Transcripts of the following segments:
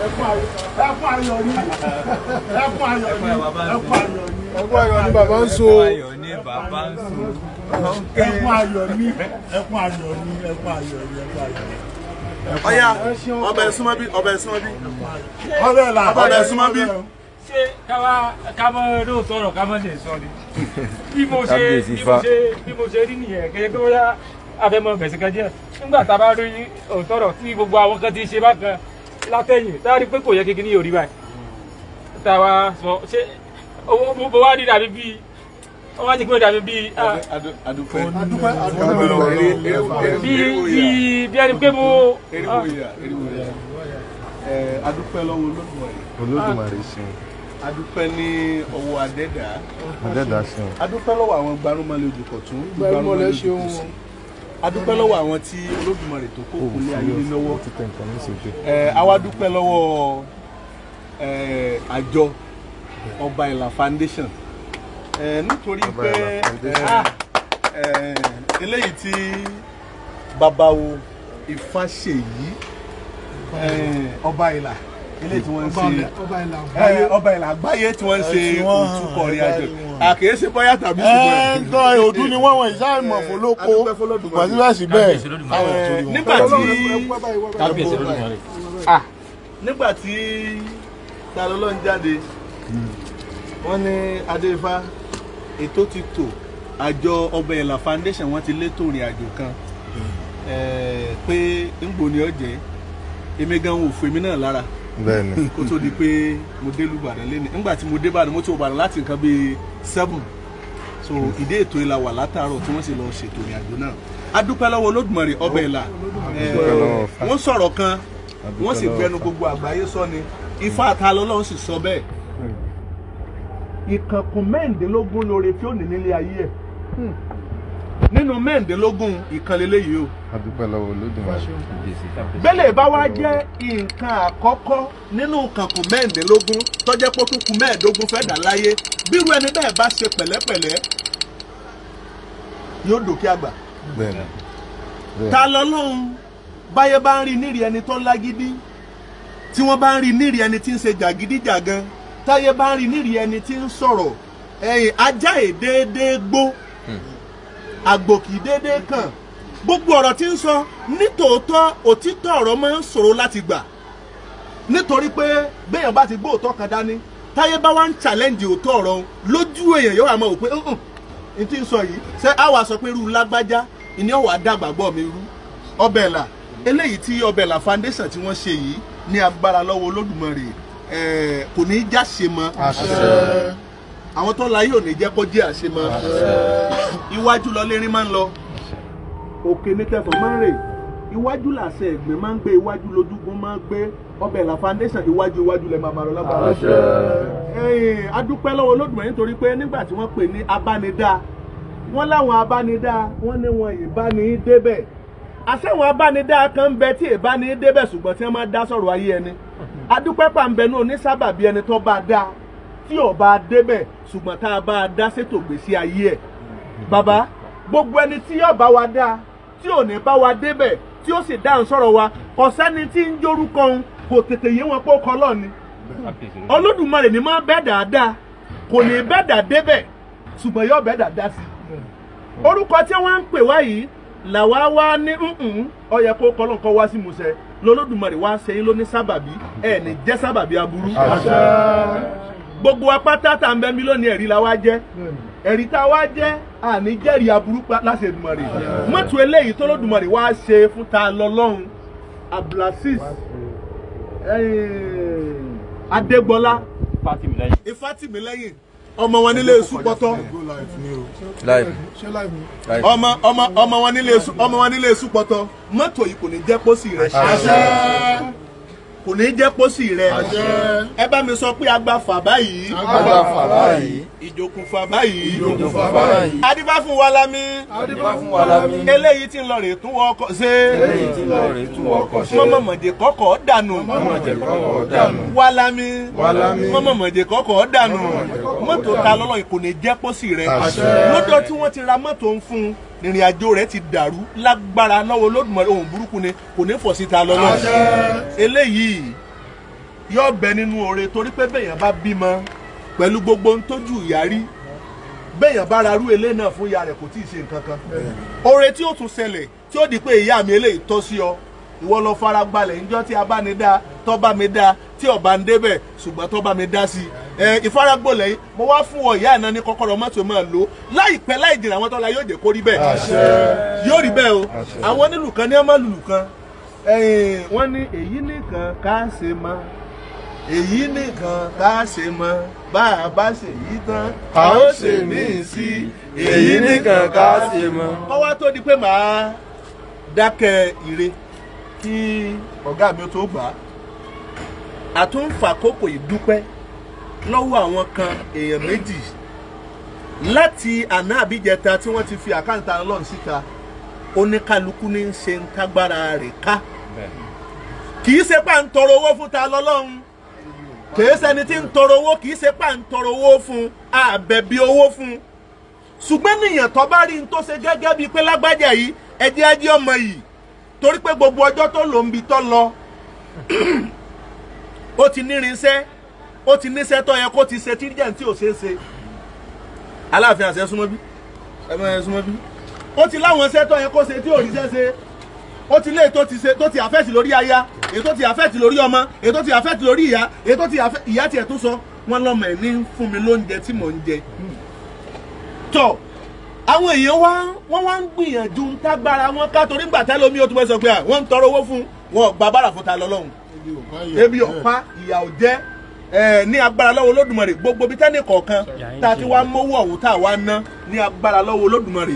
Ẹkún ayọ̀ ni, ẹkún ayọ̀ ni, ẹkún ayọ̀ ni. Ẹkún ayọ̀ ni bàbá ń so. Ẹkún ayọ̀ ni bàbá ń so. Ẹkún ayọ̀ ni, ẹkún ayọ̀ ni, ẹkún ayọ̀ ni, ẹkún ayọ̀ ni. Ọ̀yá, ọbẹ̀ súnmọ́ bí, ọbẹ̀ súnmọ́ bí. Ọbẹ̀ là. Ọbẹ̀ súnmọ́ bí. Ṣé káwá kámọ́ lóòótọ́ ọ̀rọ̀ kámọ́ lè sọ ni bí mo ṣe bí mo ṣe bí mo ṣe rí nìyẹn. Kẹ́kẹ́ pé bóyá abẹ́mọ bẹ̀sẹ̀ kan díẹ̀ nígbà tá a bá rí òótọ́ ọ̀rọ̀ tí gbogbo àwọn kan ti ṣe bákan látẹ̀yìn, tá a rí pé kò yẹ kékeré yóò rí báyìí, tá a wá sọ ṣé owó mo wá rí dàbí bíi wọ́n wá jẹ́ pé dàbí bíi Adúpẹ́. Adúpẹ́, adúpẹ́. Bíi bí ẹni pé mo. Adúpẹ́ lọ́wọ́ Olódùmarè. Olódùmarè ṣeun. Adúpẹ́ ní ọwọ́ Adẹ́dà. Adẹ́dà ṣeun. Adúpẹ́ lọ́wọ́ àwọn gbarumọlẹ̀ ojúkọ̀tún. Gbarumọlẹ̀ ṣeun. Adúpẹ́ lọ́wọ́ àwọn tí Olódùmarè tó kó kulé ayé ní lọ́wọ́. Ó ti tẹ nǹkan ní sókè. Àwa dúpẹ́ lọ́wọ́ àjọ Ọba Ìlà Foundation, nítorí Ọba pé Ìlà Foundation. Eléyìí tí babawo Ifáṣèyí, Ọba Ìlà, eléyìí tí wọ́n ń ṣe Ọba Ìlà. Ọba Ìlà àgbáyé tí wọ́n ń ṣe Tí wọ́n hàn, òtúkọ̀ rìn àjò ẹ bá rí wọn. àkèéṣe bóyá tàbí ṣùgbọ́n Ẹ ń tọ́ òdú ni wọ́n wọ̀nyí sáà mọ̀ fún lóko. Adúpẹ́ f'Olódùmarè. Ṣùgbọ́n síbẹ̀síbẹ̀ Nígbà tí Kábíyèsí Olódùmarè. Nígbà tí Ta lọ́lọ́run jáde, wọ́n ní Adéfá ètò ti tò, àjọ Ọba Ìlà Foundation wọ́n ti létò ìrìn àjò kan, pé ńgbò ni ó jẹ́ èmi gan ò fún èmi náà lára Bẹ́ẹ̀ni. kó tó di pé mo dé lùbàdàn lẹ́nu. Nígbà tí mo dé Ìbàdàn, mo ti wọ Ìbàdàn láti nǹkan bíi 7, so ìdí ètò ìlà wà látàárọ̀ tí wọ́n sì lọ ṣètò ìrìn àjò náà. A dúpẹ́ lọ́wọ́ Olódùmarè Ọba Ìlà. Dúpẹ́ lọ́wọ́ Ifá. Wọ́n sọ̀rọ̀ kan, A dúpẹ́ wọ́n sì lọ́wọ́ gbẹnu Ifá. gbogbo àgbáyé sọ ni Ifá ta lọ́lọ́run sì sọ bẹ́ẹ̀. Ìkànkùn 16 lóore tí ó ní nílé ayé ẹ̀, nínú 16 ìkànlélẹ́yìí o. A dúpẹ́ lọ́wọ́ Olódùmarè. Bẹ́lẹ̀ bá wá jẹ́ nǹkan àkọ́kọ́ nínú kànkùn 16 tó jẹ́ pé ó tún kù 15 fẹ́ dà láyé, bírú ẹni bẹ́ẹ̀ bá ṣe pẹ̀lẹ́pẹ̀lẹ́, yóò dòkè àgbà. Bẹ́ẹ̀ni. Bẹ́ẹ̀ni. Ta lọ́lọ́run báyé bá ń rí nírì ẹni tó lágídí, tí wọ́n bá ń rí nírì ẹni tí ń ṣe jàgídíjàgan, táyé bá ń rí nírì ẹni tí ń sọ̀rọ̀ ẹ̀yìn ajá èdèédé gbó, àgbò kì í déédéé kàn, gbogbo ọ̀rọ̀ tí ń sọ nítòótọ́, òtítọ́ ọ̀rọ̀ máa ń ṣòro láti gbà, nítorí pé béèyàn bá ti gbọ́ òótọ́ kan dání, táyé bá wá ń challenge òótọ́ ọ̀rọ̀ òun lójú èèyàn, yóò wá máa wò pé n tí ń sọ yìí, ṣé á wàá sọ pé irú lágbájá ìní ọ̀wà dàgbàgbọ́ mi rú. Ọbẹ̀ Ìlà, eléyìí tí Ọbẹ̀ Ìlà Foundation tí wọ́n ṣe yìí, ní agbára lọ́wọ́ Olódùmarè, kò ní í já ṣe mọ́. Àwọn tó láyé ò ní jẹ́ kó jẹ́ àṣemọ́. Iwájú lọ lérin máa ń lọ, òkè ní kẹfọ máa ń rè, iwájú làṣẹ ẹ̀gbìn máa ń gbé, iwájú lójúgun máa ń gbé. Ọbẹ̀ Ìlà Foundation, iwájú iwájú lẹ máa máa lọ lágbára. Ẹ̀yìn adúpẹ́ lọ́wọ́ Olódùmarè, nítorí pé nígbà tí wọ́n pè ní abánidá, wọ́n láwọn abánidá, wọ́n ní wọn ìbáni débẹ̀. Àṣẹ̀wọ̀n abánidá kan ń bẹ tí ìbáni débẹ̀, ṣùgbọ́n tí wọ́n máa dá sọ̀rọ̀ ayé ẹni. Adúpẹ́ pàǹbẹ̀ náà onísábàbí ẹni tó bá dá tí ò bá débẹ̀, ṣùgbọ́n tá a bá dá sétò gbèsè ayé ẹ̀. Bàbá, gbogbo ẹni tí yóò bá wa dá tí ò ní bá wa débẹ̀, tí ó sì dáhùn sọ̀rọ̀ wa, kò sẹ́ni tí ń jórúkọ òun kò tètè yé wọn pé ó kọ́ lọ́ọ̀ni. Olódùmarè ní máa bẹ́ẹ̀ dáadáa, kò ní bẹ́ẹ̀ dà débẹ̀, ṣùgbọ́n yóò bẹ́ẹ̀ dà dá sí i. Orúkọ tí wọ́n ń pè wá yìí làwa wá ní nǹkan ó yẹ kó kọ́ lọ́nkọ́ wá sí musẹ̀ lọ́lọ́dùmarè wá ṣe yín ló ní sábàbí ẹ̀ ní jẹ́ sábàbí aburú. Gbogbo apáta tá à ń bẹ mí lónìí, ẹ̀rí la wá jẹ́, ẹ̀rí tá a wá jẹ́, àní jẹ́rìí aburú láṣẹ Èdùmàrè. Mọ́tò eléyìí tó lódùmarè wá ṣe fún Ta lọ́lọ́run Abdulaziz Adégbọlá Ifátìmílẹ́yìn, ọmọ wọn nílé Súpọ́tọ́. Live. Ṣé live ni? Ọmọ wọn nílé ọmọ wọn nílé Súpọ́tọ́. Mọ́tò yìí kò ní jẹ́ pósí rẹ̀, kò ní jẹ́ pósí rẹ̀. Ẹ bá mi sọ pé agbáfà báyìí. Agbáfà báyìí. Ìjòkùnfà báyìí. Ìjòkùnfà báyìí. Adífá fún wa lámì. Adífá fún wa lámì. Eléyìí tí ń lọ rè tún wọ ọkọ̀ ṣe. Eléyìí tí ń lọ rè tún ọkọ̀ ṣe. Mọ̀mọ̀mọ̀dé kọ́kọ́ dànù. Mọ̀mọ̀dé kọ́kọ́ dànù. Wa lámì. Wa lámì. Mọ̀mọ̀mọ̀dé kọ́kọ́ dànù. Mọ́tò ta lọ́lọ́ kò ní jẹ́ pósí rẹ̀. Lọ́dọ̀ tí wọ́n ti ra mọ́tò ń fún un, ìrìn àjò rẹ̀ ti dàrú. Lágbára lọ́wọ́ Olódùmarè, ohun burúkú ni kò ní fọ̀ síta lọ́lọ́. Eléyìí Yóò bẹ nínú oore torí pé bẹ́yàn bá bímọ pẹ̀lú gbogbo ohun tójú ìyá rí, bẹ́yàn bá rarú ilé náà fún ìyá rẹ̀ kò tí ì ṣe nǹkan kan. Oore tí ó tún ṣẹlẹ̀ tí ó di pé ìyá mi eléyìí tọ́ sí ọ, ìwọ lọ fara gbalẹ̀ níjọ́ tí a bá ní dá tọ́ bá mi dá tí ọba ń débẹ̀ ṣùgbọ́n tọ́ bá mi dá sí i. Ìfaragbolẹ̀ yìí mo wá fún ọ ìyá ìná ní kọ́kọ́rọ́ mọ́tò máa lò láìpẹ́ láì jìnnà àwọn tọ́lá yóò jẹ́ kó rí bẹ́ẹ̀, yóò rí bẹ́ẹ̀ o. Àwọn onílù kan ní ọmọ lùlù kan, wọ́n ní èyí nìkan ká ṣe mọ́, èyí nìkan ká ṣe mọ́, bá a bá ṣe yí tán a ó ṣe míì sí, èyí nìkan ká ṣe mọ́. Kọ́ wá tó di pé màá dákẹ́ ire kí ọ̀gá mi tó gbà á, àtúnfàkókò ìdúpẹ́ lọ́wọ́ àwọn kan èèyàn méjì láti àná àbíjẹta tí wọ́n ti fi àkáǹtì Ọlọ́run síta. Oníkálukú ní í ṣe ń tágbára rẹ̀ ká, kì í ṣe pà ń tọrọ owó fún ta lọ́lọ́run, kì í ṣẹni tí ń tọrọ owó, kì í ṣe pà ń tọrọ owó fún àbẹ̀bí owó fún, ṣùgbọ́n nìyẹn tó bá rí n tó ṣe gẹ́gẹ́ bíi pé lágbájá yìí ẹjẹ́ ajé ọmọ yìí, torí pé gbogbo ọjọ́ tó lò ń bi tó lọ ó ti nírinṣẹ́, ó ti níṣẹ́ tó yẹ kó ti ṣe tí jẹ́ tí ò ṣeé ṣe. Aláàfin àṣẹ súnmọ́ bí, ẹ súnmọ́ bí, ó ti láwọn iṣẹ́ tó yẹ kó ṣe tí ò ríṣẹ́ ṣe, ó ti lé ètò ti ṣe tó ti àfẹ́tì lórí aya, ètò ti àfẹ́tì lórí ọmọ, ètò ti àfẹ́tì lórí ìyá, ètò ti ìyá tiẹ̀ tó sọ wọn lọ́mọ ẹ̀ ní fún mi lóúnjẹ tí mò ń jẹ. Tọ́ àwọn èèyàn wá wọ́n wá ń gbìyànjú ń tágbára wọn ká, torí ńgbà tẹ́lómi ó tún fẹ́ sọ pé wọ́n ń tọrọ owó fún wọn ò gba bára fún ta lọ́lọ́run, ebi ọ̀pá ìyà ò jẹ́ ní agbára lọ́wọ́ Olódùmarè. Gbogbo bí tẹ́nì kọ̀ọ̀kan tá a ti wá mówó ọ̀hún tá a wá ná ní agbára lọ́wọ́ Olódùmarè,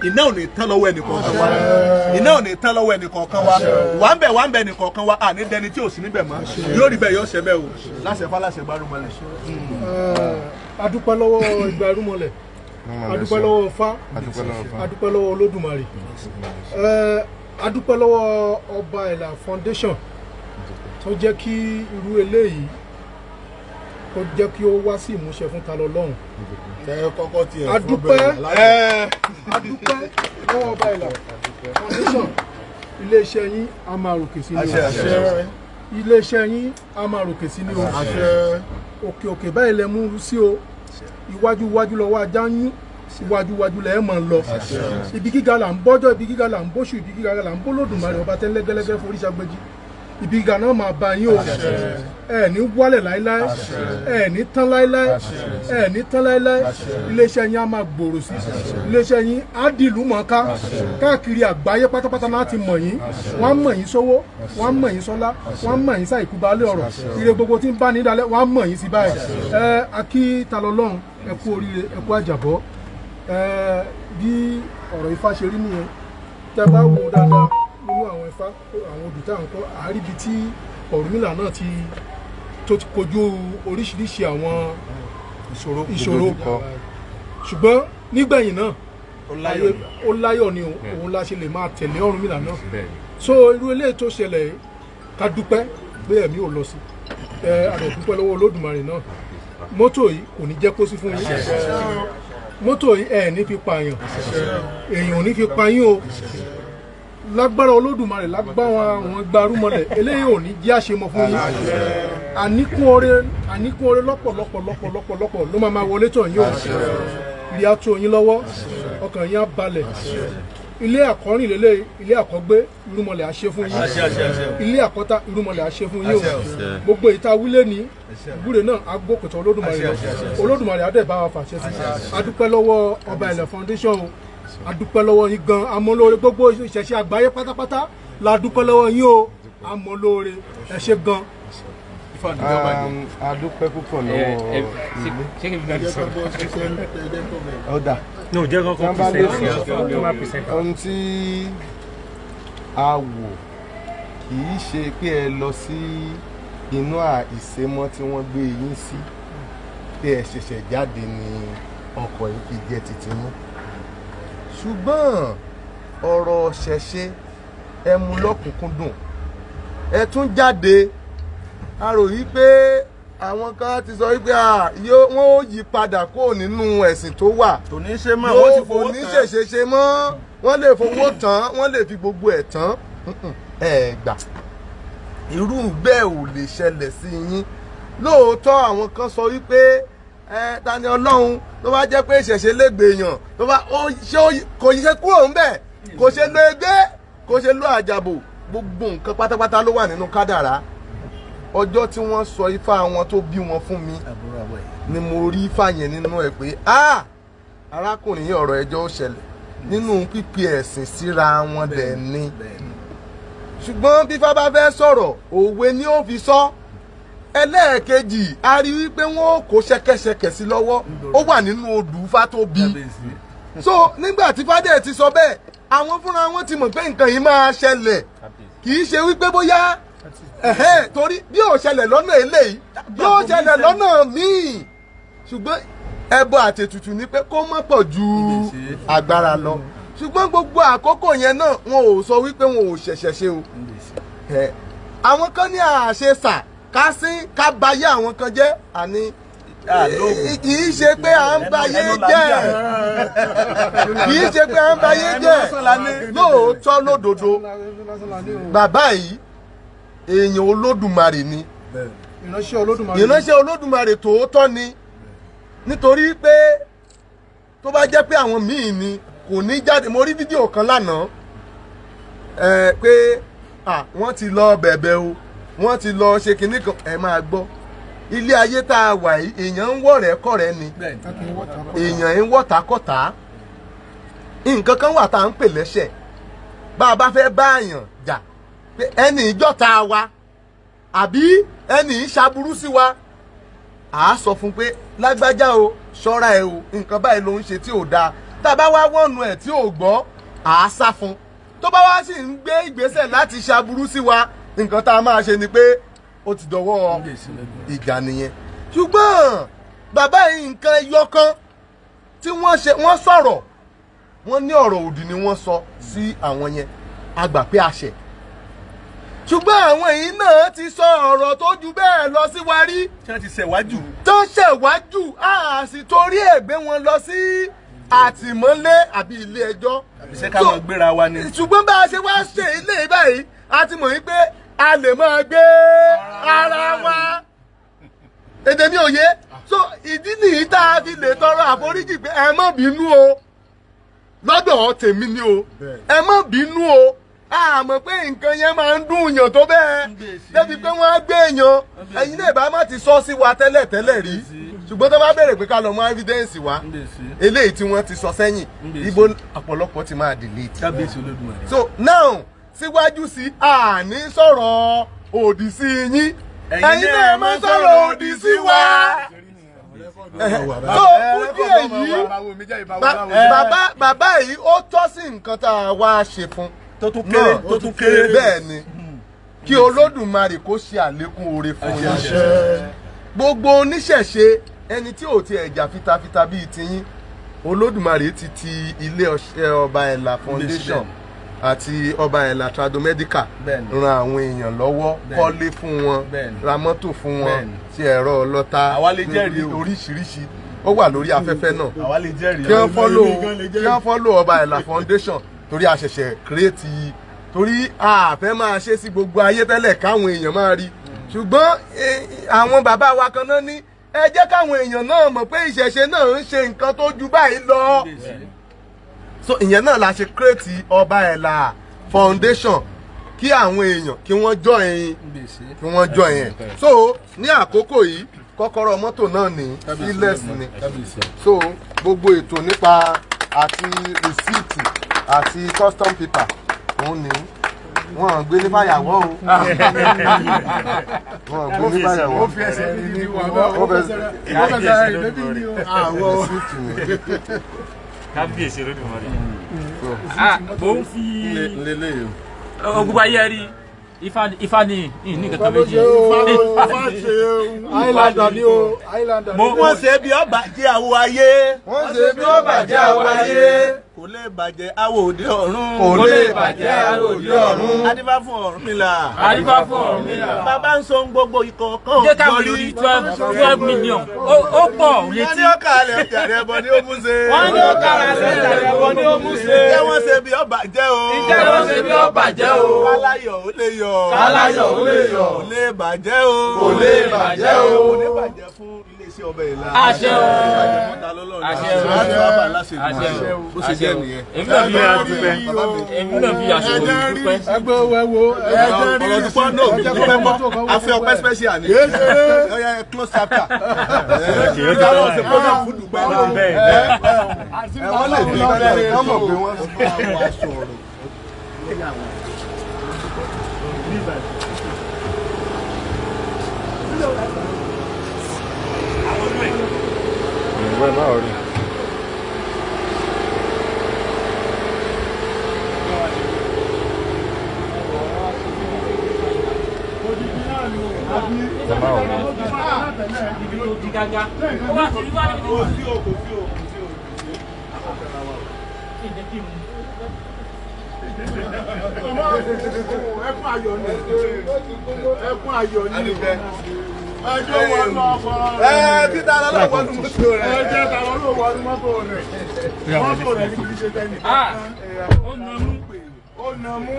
iná ò ní tán lọ́wọ́ ẹnì kọ̀ọ̀kan wa, iná ò ní tán lọ́wọ́ ẹnì kọ̀ọ̀kan wa, wà ń bẹ̀ wà ń bẹ̀ ẹnì kọ̀ọ̀kan wa, àní dẹni tí ò sí níbẹ̀ mọ́, yóò rí bẹ́ẹ̀ yóò ṣe bẹ́ẹ̀ o. Láṣẹ fáláṣẹ gbárùmọ̀lẹ̀. A dúpẹ́ lọ́wọ́ ìgbárùmọ̀lẹ̀, a dúpẹ́ lọ́wọ́ Ifá, a dúpẹ́ lọ́wọ́ Olódùmarè, a dúpẹ́ lọ́wọ́ Ọba Ìlà Foundation tó jẹ́ kí irú eléyìí kó jẹ́ kí ó wá sí ìmúṣẹ fún Ta lọ́lọ́run. A dúpẹ́ lọ́wọ́ Ọba Ìlà Foundation, iléeṣẹ́ yín a máa ròkè sí ní o, iléeṣẹ́ yín a máa ròkè sí ní o, òkè òkè báyìí lẹ mú sí o, iwájú iwájú lọ́wọ́ ajá ń yún, iwájú iwájú lẹ máa lọ, ibi gíga là ń bọ́jọ́, ibi gíga là ń bóṣù, ibi gíga là ń bólódùmarè ọba tẹ́lẹ́gẹ́lẹ́gẹ́ forí ṣàgbéjì, ibi gíga náà máa bá yín o, ẹ ní wálẹ̀ láéláé, ẹ ní tán láéláé, ẹ ní tán láéláé, iléeṣẹ́ yín á máa gbòòrò sí, iléeṣẹ́ yín á dìlú mọ̀ọ́ká káàkiri àgbáyé pátápátá náà ti mọ̀ yín, wọ́n á mọ̀ yín sówó, wọ́n á mọ̀ yín sọ́lá, wọ́n á mọ̀ yín sáìkú baálé ọ̀rọ̀, ire gbogbo tí ń bá ní dalẹ̀ wọ́n á mọ̀ yín sí báyìí. Ẹ akí Ta lọ́lọ́run, ẹ kú oríire, ẹ kú àjàbọ́. Ẹ bí ọ̀rọ̀ Ifá ṣe rí nìyẹn, tẹ bá wò dáadáa nínú àwọn Ifá, àwọn odù tá à ń kọ́, àríbi tí Ọ̀rúnmìlà náà ti tó ti kojú oríṣiríṣi àwọn ìṣòro, ṣùgbọ́n nígbẹ̀yìn náà ó láyọ̀ ni òun la ṣe lè máa tẹ̀lé Ọ̀rúnmìlà náà. So irú eléyìí tó ṣẹlẹ̀ ká dúpẹ́ pé ẹ̀mí ò lọ sí, ẹ àdẹ̀ dúpẹ́ lọ́wọ́ Olódùmarè náà. Mọ́tò yìí kò ní jẹ́ kó sí fún yín, mọ́tò yìí ẹ̀ ní fi pààyàn, èèyàn ò ní fi pa yín o, lágbára Olódùmarè, lágbára àwọn gbarúmọlẹ̀, eléyìí ò ní jẹ́ àṣemọ fún yín. Àníkún oore, àníkún oore lọ́pọ̀lọpọ̀ lọ́pọ̀lọpọ̀ ló máa wọlé tọ̀ yín o, ilé á tó yín lọ́wọ́, ọkàn yín á balẹ̀. Ilé àkọ́rìn lélẹ̀, ilé àkọ́gbé irúmọlẹ̀ á ṣe fún yín, ilé àkọ́tà irúmọlẹ̀ á ṣe fún yín o. Gbogbo ìta wílé ní ìwúre náà á gbókòtò Olódùmarè lọ, Olódùmarè á dẹ̀ bá wa fàṣẹ sí. A dúpẹ́ lọ́wọ́ Ọba Ìlà Foundation o, a dúpẹ́ lọ́wọ́ yín gan, amọ̀lóore gbogbo ìṣẹ̀ṣe àgbáyé pátápátá la dúpẹ́ lọ́wọ́ yín o, amọ̀lóore, ẹ ṣé gan. A dúpẹ́ púpọ̀ lọ́wọ́ ọ̀dà ohun tí a wò kì í ṣe pé ẹ lọ sí inú ìsémọ́ tí wọ́n gbé yín sí, pé ẹ ṣẹ̀ṣẹ̀ jáde ní ọkọ̀ yìí fi jẹ́ títí mú, ṣùgbọ́n ọ̀rọ̀ ṣẹ̀ṣẹ̀ ẹ mú lọ́kùnkúndùn, ẹ tún jáde. A rò yí pé àwọn kan ti sọ wípé wọ́n ó yí padà kúrò nínú ẹ̀sìn tó wà, kò ní ṣe mọ́, wọ́n ti fowó tán, kò ní ṣèṣe ṣe mọ́, wọ́n lè fowó tán, wọ́n lè fi gbogbo ẹ̀ tán, ẹ gbà. Irú bẹ́ẹ̀ ò lè ṣẹlẹ̀ sí yín. Lóòótọ́ àwọn kan sọ wípé ẹ ta ni Ọlọ́run tó bá jẹ́ pé ìṣẹ̀ṣe lẹ́gbẹ̀ẹ́ èèyàn tó bá ó ṣe kò ṣe kúrò ńbẹ̀, kò ṣe lo ẹgbẹ́, kò ṣe lo àjàbò, gbogbo nǹkan pátápátá ló wà nínú kádàrá. Ọjọ́ tí wọ́n sọ ifá wọn tó bí wọn fún mi ni mo rí ifá yẹn nínú ẹ̀ pé ah, arákùnrin yìí, ọ̀rọ̀ ẹjọ́ ó ṣẹlẹ̀ nínú pípi ẹ̀sìn síra wọn dẹ̀ ni. Ṣùgbọ́n bí ifá bá fẹ́ sọ̀rọ̀, òwe ni ó fi sọ. Ẹlẹ́ẹ̀kejì, a rí wípé wọ́n ó kó ṣẹ̀kẹ̀ṣẹ̀kẹ̀ sí lọ́wọ́, ó wà nínú odù ifá tó bí. So nígbà tí fádẹ̀ ti sọ bẹ́ẹ̀, àwọn fúnra wọn ti mọ̀ pé nǹkan yìí máa ṣẹlẹ̀. Kì í ṣe wípé bóyá ẹ̀hẹ́n, torí bí ò ṣẹlẹ̀ lọ́nà eléyìí, yóò ṣẹlẹ̀ lọ́nà míì. Ṣùgbọ́n ẹbọ àtètùtù ni pé kó má pọ̀ ju agbára lọ. Ṣùgbọ́n gbogbo àkókò yẹn náà, wọn ò sọ wípé wọn ò ṣẹ̀ṣẹ̀ ṣe o. Àwọn kan ní àṣesà ká sí ká bayé àwọn kan jẹ́, àní kì í ṣe pé à ń bayé jẹ́, kì í ṣe pé à ń bayé jẹ́. Lóòótọ́ lódodo, bàbá yìí èèyàn Olódùmarè ni, ìránṣẹ́ Olódùmarè, ìránṣẹ́ Olódùmarè tòótọ́ ni. Nítorí pé tó bá jẹ́ pé àwọn míì ni, kò ní jáde. Mo rí fídíò kan lánàá pé wọ́n ti lọ bẹ̀bẹ̀ o, wọ́n ti lọ ṣe kinní kan. Ẹ máa gbọ́, ilé ayé tá a wà yìí, èèyàn ń wọ̀rẹ́ kọ̀rẹ́ ni, èèyàn ń wọ̀tàkọ̀tà. Nǹkan kan wà tá à ń pè lẹ́sẹ̀. Bá a bá fẹ́ bá èèyàn jà pé ẹnì ìjọ́ta wa àbí ẹnì ìṣàbùrú sí wa, à á sọ fún pé lágbájá o, ṣọ́ra ẹ o, nǹkan báyìí ló ń ṣe tí ò dáa. Tá a bá wá wọ̀nù ẹ̀ tí ò gbọ́, à á sá fún. Tó bá wá sì ń gbé ìgbésẹ̀ láti ṣàbùrú sí wa, nǹkan tá a máa ṣe ni pé ó ti dọwọ́ ìjà nìyẹn. Ṣùgbọ́n bàbá yìí, nǹkan ẹyọ kan tí wọ́n ṣe, wọ́n sọ̀rọ̀, wọ́n ní ọ̀rọ̀ òdì ni wọ́n sọ sí àwọn yẹn. A gbà pé a ṣẹ̀, ṣùgbọ́n àwọn yìí náà ti sọ ọ̀rọ̀ tó ju bẹ́ẹ̀ lọ sí wa rí. Tí wọ́n ti ṣẹ̀wájú. Tó ṣẹ̀wájú, a sì torí ẹ̀ gbé wọn lọ sí àtìmọ́lé àbí ilé ẹjọ́. Ṣé ká máa gbéra wa ni? Ṣùgbọ́n bá a ṣe wá ṣe ilé báyìí, a ti mọ̀ wípé a lè máa gbé ara wa. Èdè mi ò yé. So ìdí nìyí tá a fi lè tọrọ àforíjì pé ẹ má bínú o, lọ́dọ̀ tèmi ni o, ẹ má bínú o. A mọ̀ pé nǹkan yẹn máa ń dùn yàn tó bẹ́ẹ̀ débi pé wọ́n á gbé èèyàn. Ẹ̀yin náà bá má ti sọ sí wa tẹ́lẹ̀ tẹ́lẹ̀ rí, ṣùgbọ́n tó bá béèrè pé ká lọ mú evidence wá, eléyìí tí wọ́n ti sọ sẹ́yìn, ibo ọ̀pọ̀lọpọ̀ ti máa delete. Kábíyèsí Olódùmarè. So now, síwájú sí, àní sọ̀rọ̀ òdì sí yín, ẹ̀yin náà má sọ̀rọ̀ òdì sí wa. So fún díẹ̀ yìí, bàbá yìí, ó tọ́ sí nǹkan tá a wá ṣe fún tó tún kéré, tó tún kéré. Bẹ́ẹ̀ ni, kí Olódùmarè kó ṣe àlékún oore fún yín. Gbogbo oníṣẹ̀ṣe, ẹni tí ò ti ẹ̀jà fitafita bíi tiyín, Olódùmarè ti ti ilé Ọba Ẹ̀là Foundation àti Ọba Ẹ̀là Tradomedical ran àwọn èèyàn lọ́wọ́, kọ́lé fún wọn, ra mọ́tò fún wọn, ti ẹ̀rọ ọlọ́ta oríṣiríṣi, ó wà lórí afẹ́fẹ́ náà. Kí wọ́n follow Ọba Ẹ̀là Foundation, torí a ṣẹ̀ṣẹ̀ create, torí a fẹ́ máa ṣe sí gbogbo ayé tẹ́lẹ̀ káwọn èèyàn máa rí. Ṣùgbọ́n àwọn bàbá wa kan náà ní ẹ jẹ́ káwọn èèyàn náà mọ̀ pé ìṣẹ̀ṣe náà ń ṣe nǹkan tó ju báyìí lọ. So ìyẹn náà la ṣe create Ọba Ẹ̀là Foundation, kí àwọn èèyàn kí wọ́n join, kí wọ́n join. So ní àkókò yìí, kọ́kọ́rọ́ mọ́tò náà ní sílẹ̀sì ni. So gbogbo ètò nípa àti rìsíìtì àti custom paper òun ni. Wọ́n gbé ní fàyàwọ́ o, wọ́n gbé ní fàyàwọ́. Ó fi ẹsẹ̀ ní wà, ó fẹsẹ̀ rìn débi ní o. Rìsíìtì ni. Kábíyèsí Olódùmarè. Mo ń fi ogun ayé rí ifá ní ní nǹkan méjì. Highlander ni o, Highlander ni. Wọ́n ṣe bí ọba jẹ́ àwọ̀ ayé. Wọ́n ṣe bí ó bàjẹ́ àwọn ayé. Kò lè bàjẹ́ awo òde ọ̀run. Kò lè bàjẹ́ awo òde ọ̀run. Adífá fún Ọ̀rúnmìlà. Adífá fún Ọ̀rúnmìlà. Bàbá ń so gbogbo ìkọ̀ọ̀kan. Jẹ́ ká mi rí 12 million. Ó pọ̀ létí. Wọ́n ní ó kàlẹ̀ ọjà rẹ̀ bọ̀ ní ó mú ṣe. Wọ́n ní ó kàlẹ̀ ọjà rẹ̀ bọ̀ ní ó mú ṣe. Ìjẹ́ wọ́n ṣe bí ó bàjẹ́ o. Ìjẹ́ wọ́n ṣe bí ó bàjẹ́ o. Káláyọ̀ ó lè yọ̀. Káláyọ̀ ó lè yọ̀. Kò lè bàjẹ́ o. Kò lè bàjẹ́ o. Kò lè bàjẹ́ fún iléeṣẹ́ ọbẹ̀ ìlà. Àṣẹ o. Àṣẹ o. Àṣẹ o. Bó ṣe jẹ́ nìyẹn. Èmi náà fi àṣẹ dúpẹ́. Ẹgbẹ́ wo ẹ wo ọ̀rọ̀ dúpọ́ náà dúpẹ́ mọ́ afẹ́ ọpẹ́ special ni. Close chapter. Ìjọba ọ̀sẹ̀ program fún dúpẹ́. Wọ́n lè fi ìgbàlẹ̀ kọ́ mọ̀ pé wọ́n sọ̀rọ̀. Ìwé máa rí. Ẹkún ayọ̀ ni. Ẹkún ayọ̀ ni. Ẹjọ́ wọnú ọkọ̀ rẹ̀. Ẹ títa lọ́lọ́wọ́ nu mọ́tò rẹ̀. Ẹjẹ́ ta lọ́lọ́wọ́ nu mọ́tò rẹ̀. Mọ́tò rẹ̀ ní kìí ṣe tẹ́nì. Ó nà mú. Ó nà mú.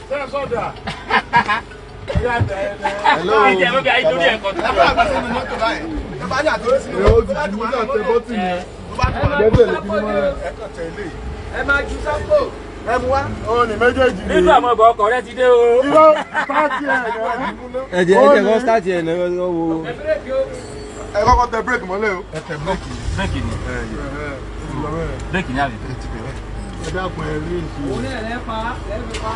Sẹ́sọ̀dà. Ìjẹ́ mọ́bí ayé torí ẹ̀kọ́ tó. Ẹ bá àgbà sínú mọ́tò báyìí. Ẹ bá yà tó sínú mọ́tò báyìí. Gbẹ́bẹ̀ lè fi mọ́ rẹ̀. Ẹ kàn tẹ̀lé. Ẹ máa ju sápò. Ẹ mú wá. Ó ní méjèèjì. Nínú àwọn ọbọ̀ ọkọ̀ rẹ ti dé o. Irọ́ pàtì ẹ̀ Ẹ jẹ́ kó start ẹ̀ náà wo. Ẹ kọ́kọ́ tẹ bírèkì mọ́lẹ̀ o. Ẹ tẹ bírèkì. Bírèkì ni. Bírèkì ni àbí. Ẹ dákun ẹ rí èsì. Òun náà lẹ́ pa lẹ́ fi pa.